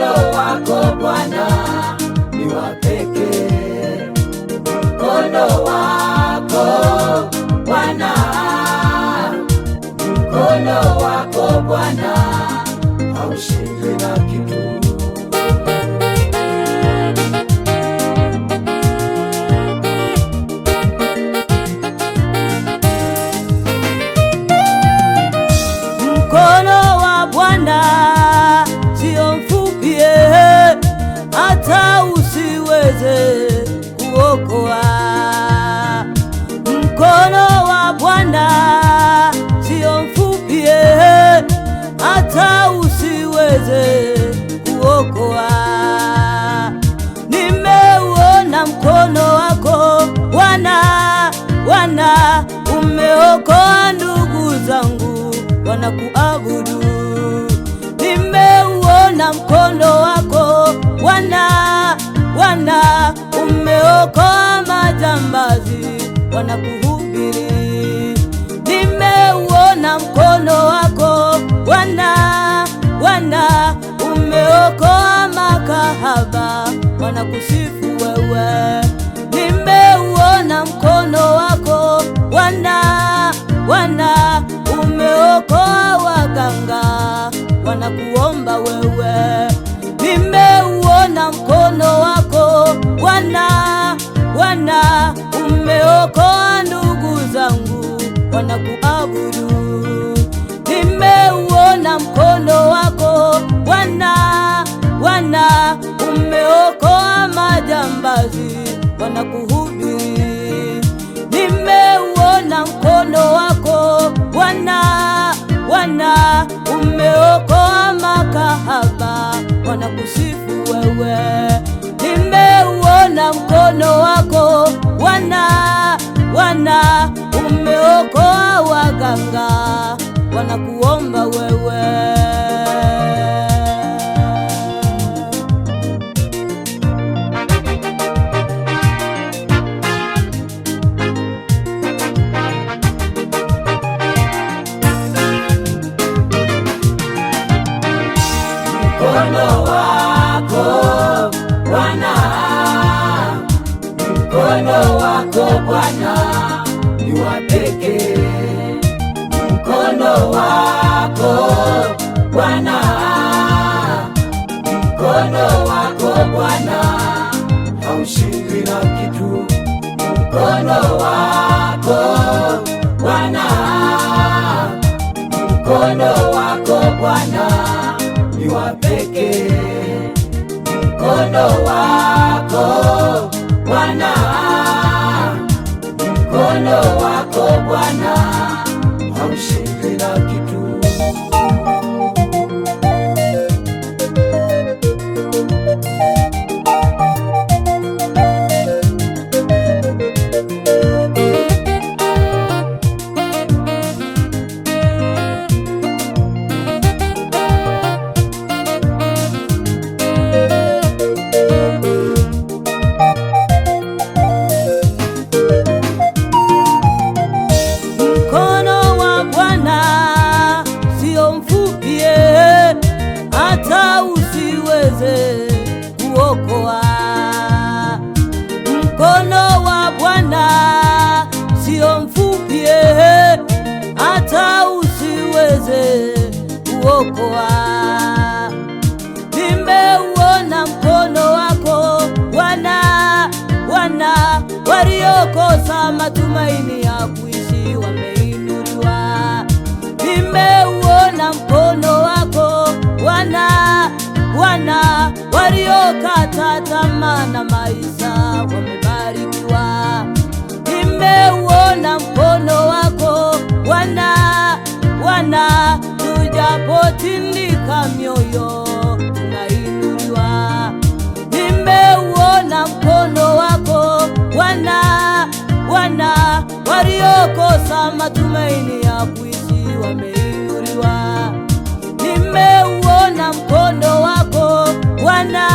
Mkono wako Bwana ni wa pekee, mkono wako Bwana, mkono wako Bwana haushindwi na kitu. Mkono wa Bwana sio mfupi, hata usiweze kuokoa. Mkono wa Bwana sio mfupi, hata usiweze kuokoa. Nimeuona mkono wako Bwana, Bwana umeokoa ndugu zangu wanakuabudu. Nimeuona mkono wako Bwana, Bwana umeokoa majambazi wanakuhubiri. Nimeuona mkono wako Bwana, Bwana umeokoa makahaba wanakusifu wewe. Nimeuona mkono wako Bwana, Bwana umeokoa waganga wanakuomba wewe. Nimeuona mkono wako Bwana, Bwana umeokoa ndugu zangu wanakuabudu. Nimeuona mkono wako Bwana, Bwana umeokoa majambazi wanakuhubiri. Nimeuona mkono wako Bwana, Bwana umeokoa makahaba wanakusifu wewe. Nimeuona mkono wako Bwana, Bwana umeokoa waganga wanakuomba wewe. Mkono wako Bwana, mkono wako Bwana ni wa pekee, mkono wako Bwana, mkono wako Bwana haushindwi na kitu. Mkono wako Bwana, mkono wako Bwana ni wa pekee, mkono wako Bwana, mkono wako Bwana haushindwi na kitu. Mkono wa Bwana sio mfupi, hata usiweze kuokoa. Mkono wa Bwana sio mfupi, hata usiweze kuokoa. Nimeuona mkono wako Bwana, Bwana waliokosa matumaini ya kuishi wameinuliwa. Nimeuona mkono wako Bwana, Bwana waliokata tamaa na maisha wamebarikiwa. Nimeuona mkono wako Bwana, Bwana tujapotindika mioyo tunainuliwa. Nimeuona mkono wako Bwana, Bwana waliokosa matumaini ya kuishi wameinuliwa. Nimeuona mkono wako Bwana,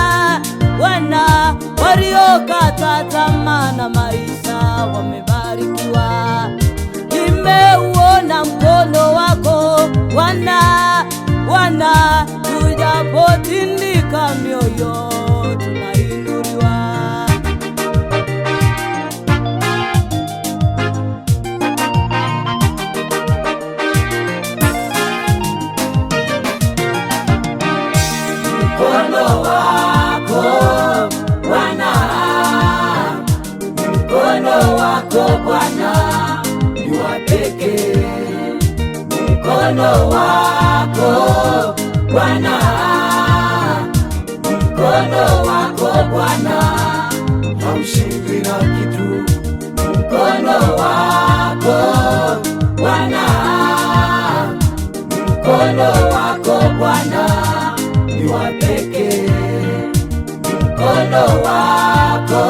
Bwana waliokata tamaa na maisha wamebarikiwa. Nimeuona mkono wako Bwana, Bwana tujapotindika hivyo tunainuliwa. Mkono wako Bwana, mkono wako Bwana ni wa pekee. Mkono wako Bwana, mkono wako Bwana haushindwi na kitu. Mkono wako Bwana, mkono wako Bwana ni wa pekee. Mkono wako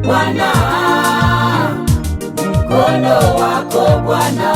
Bwana, mkono wako Bwana.